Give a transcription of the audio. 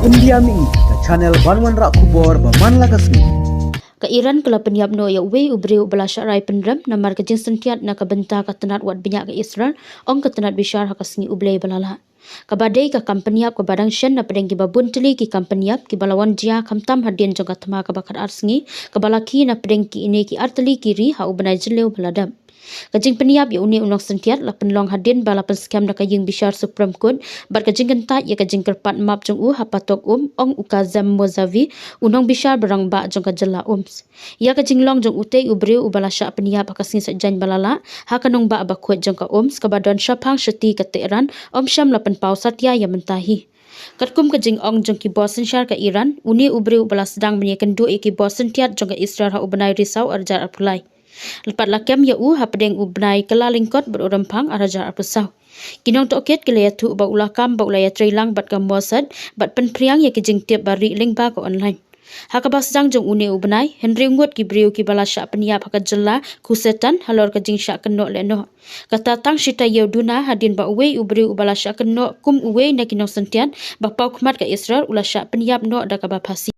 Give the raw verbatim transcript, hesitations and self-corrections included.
India Mihi, ka channel ban wanrah khubor ba man la ka sngi. Ka Iran ka la pynïap noh ïa uwei u briew uba la shah rai pynrem namar ka jingsyntiat na ka bynta ka tnat wad bniah ka Israel, ong ka tnat bishar ha ka sngi U Blei ba la lah. Kaba dei ka kam pynïap kaba dang shen na pdeng kiba bun tylli ki kam pynïap kiba la wan jia khamtam hadien jong ka thma kaba khatar sngi, kaba la khie na pdeng kine ki artylli ki ri ha u bnai Jylliew ba la dep. Ka jingpynïap ïa une u nongsyntiat la pynlong hadien ba la pynskhem da ka ïing bishar Supreme Court bad ka jingkyntait ïa ka jingkyrpad map jong u ha patok um, ong u Kazem Mosavi, u nongbishar ba rangbah jong ka jylla Homs. Ïa ka jinglong jong utei u briew uba la shah pynïap ha ka sngi Saitjaiñ ba la lah ha ka nongbah bakhuid jong ka Homs kaba don shaphang shatei ka Tehran, ym shym la pynpaw satia ïa mynta hi. Katkum ka jingong jong ki bor synshar ka Iran, une u briew uba la sdang ban ïakynduh ïa ki bor syntiat jong ka Israel ha u bnai Risaw arhajar arphew lai. Lada pat la kem ïa u ha pdeng u bnai Kyllalyngkot bad u Rymphang arhajar arphew saw. Ki nongtohkit ki la ïathuh ba u la kam ba u la ïatreilang bad ka Mossad bad pynphriang ïa ki jingtip ba rieh lyngba ka online. Ha kaba sdang jong une u bnai, hynriew ngut ki briew kiba la shah pynïap ha ka jylla Khuzestan halor ka jingshah kynnoh lehnoh. Kata tang shi taïew duna hadien ba uwei u briew uba la shah kynnoh kum uwei na ki nongsyntiat ba paw khmat ka Israel u la shah pynïap noh da kaba phasi.